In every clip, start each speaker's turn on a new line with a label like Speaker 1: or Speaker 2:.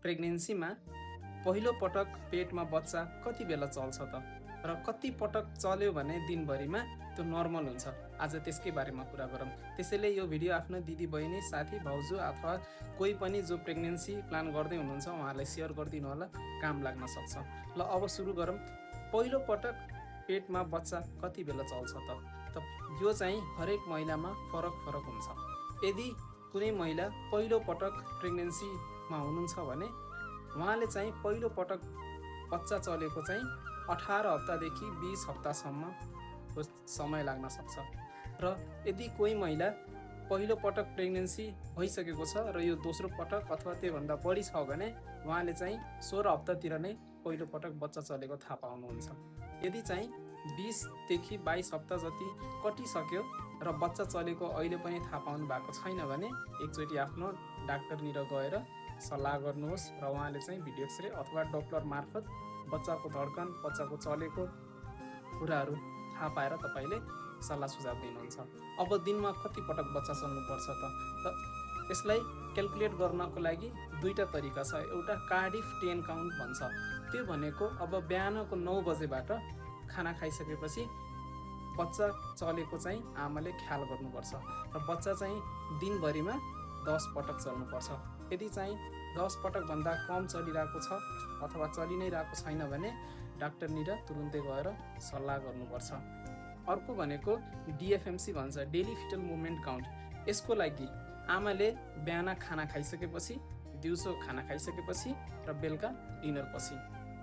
Speaker 1: प्रेग्नेन्सीमा पहिलो पटक पेटमा बच्चा कति बेला चल्छ त र कति पटक चल्यो भने दिनभरिमा त्यो नर्मल हुन्छ। आज त्यसकै बारेमा कुरा गरौँ। त्यसैले यो भिडियो आफ्नो दिदी बहिनी साथी भाउजू अथवा कोही पनि जो प्रेग्नेन्सी प्लान गर्दै हुनुहुन्छ उहाँहरूलाई सेयर गरिदिनु होला, काम लाग्न सक्छ। ल अब सुरु गरौँ। पहिलो पटक पेटमा बच्चा कति बेला चल्छ त यो चाहिँ हरेक महिलामा फरक फरक हुन्छ। यदि कुनै महिला पहिलो पटक प्रेग्नेन्सीमा हुनुहुन्छ भने उहाँले चाहिँ पहिलो पटक बच्चा चलेको चाहिँ 18 हप्तादेखि 20 हप्तासम्मको समय लाग्न सक्छ। र यदि कोही महिला पहिलो पटक प्रेग्नेन्सी भइसकेको छ र यो दोस्रो पटक अथवा त्योभन्दा बढी छ भने उहाँले चाहिँ 16 हप्तातिर नै पहिलो पटक बच्चा चलेको थाहा पाउनुहुन्छ। यदि चाहिँ 20 देखि 22 हप्ता जति कटिसक्यो र बच्चा चलेको अहिले पनि थाहा पाउनु भएको छैन भने एकचोटि आफ्नो डाक्टरनिर गएर सल्लाह गर्नुहोस् र उहाँले चाहिँ भिडियो एक्सरे अथवा डप्लर मार्फत बच्चाको धड्कन, बच्चाको चलेको कुराहरू थाहा पाएर तपाईँले सल्लाह सुझाव दिनुहुन्छ। अब दिनमा कति पटक बच्चा चल्नुपर्छ त यसलाई क्याल्कुलेट गर्नको लागि दुईटा तरिका छ। एउटा कार्डिफ 10 काउन्ट भन्छ। त्यो भनेको अब बिहानको 9 बजेबाट खाना खाइसकेपछि बच्चा चलेको चाहिँ आमाले ख्याल गर्नुपर्छ र बच्चा चाहिँ दिनभरिमा 10 पटक चल्नुपर्छ। यदि चाहिँ 10 पटकभन्दा कम चलिरहेको छ अथवा चलि नै रहेको छैन भने डाक्टरनिर तुरुन्तै गएर सल्लाह गर्नुपर्छ। अर्को भनेको DFMC भन्छ, डेली फिटल मुभमेन्ट काउन्ट। यसको लागि आमाले बिहान खाना खाइसकेपछि, दिउँसो खाना खाइसकेपछि र बेलुका डिनरपछि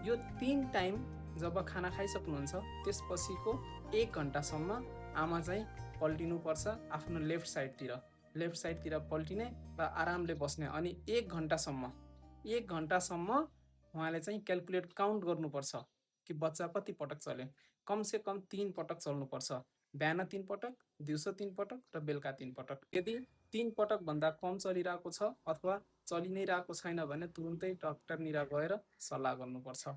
Speaker 1: यो 3 टाइम जब खाना खाइसक्नुहुन्छ त्यसपछिको 1 घन्टासम्म आमा चाहिँ पल्टिनुपर्छ आफ्नो लेफ्ट साइडतिर पल्टिने र आरामले बस्ने। अनि 1 घन्टासम्म उहाँले चाहिँ क्याल्कुलेट काउन्ट गर्नुपर्छ कि बच्चा कति पटक चल्यो। कमसे कम 3 पटक चल्नुपर्छ। बिहान 3 पटक, दिउँसो 3 पटक र बेलुका 3 पटक। यदि 3 पटकभन्दा कम चलिरहेको छ अथवा चलि नै रहेको छैन भने तुरुन्तै डाक्टरनिर गएर सल्लाह गर्नुपर्छ।